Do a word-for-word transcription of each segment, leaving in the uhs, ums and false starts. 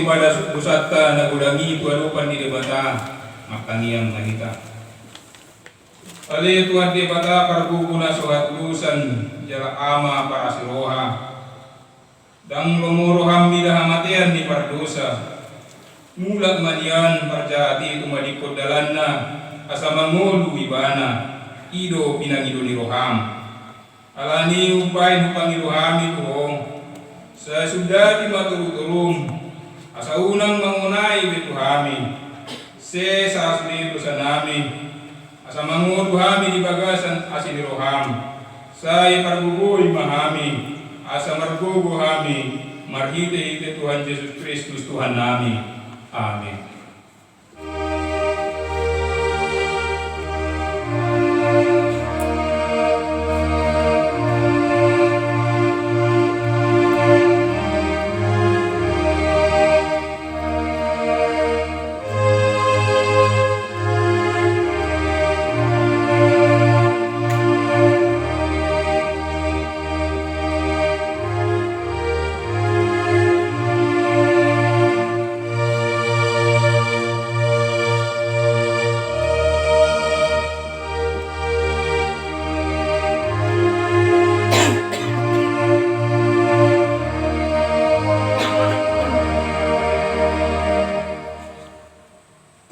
Mada dosanta na godang i tu adopan ni Debata, martangiang ma hita. Ale Tuhan Debata, pargogo na so hatudosan, jala Ama parasi roha. Ndang lomo roham mida hamatean ni pardosa. Mulak ma nian parjahat i tumadingkon dalanna, asa mangolu ibana, i do pinangido ni roham. Alani i umbahen hupangido hami tu Ho, sai sundati ma torutorum, asa unang mangonai be tu hami. Sesa sude dosanami, asa mangolu hami di bagasan asi ni roham. Sai pargogoi ma hami, asa margogo hami, marhitehite Tuhan Jesus Kristus Tuhannami. Amen.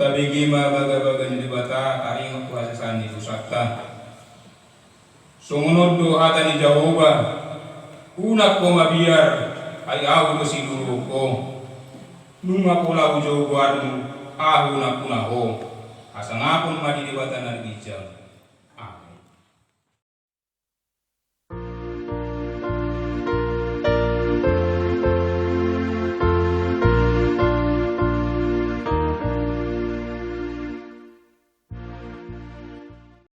Tabege ma bagabaga ni Debata, taringot tu hasesaan ni dosanta. Songon on do hata ni Jahowa: Unang ho mabiar, ai Ahu do siduruhon ho. Nunga pola hujou goarmu, Ahu nampuna ho. Hasangapon ma di Debata na ginjang.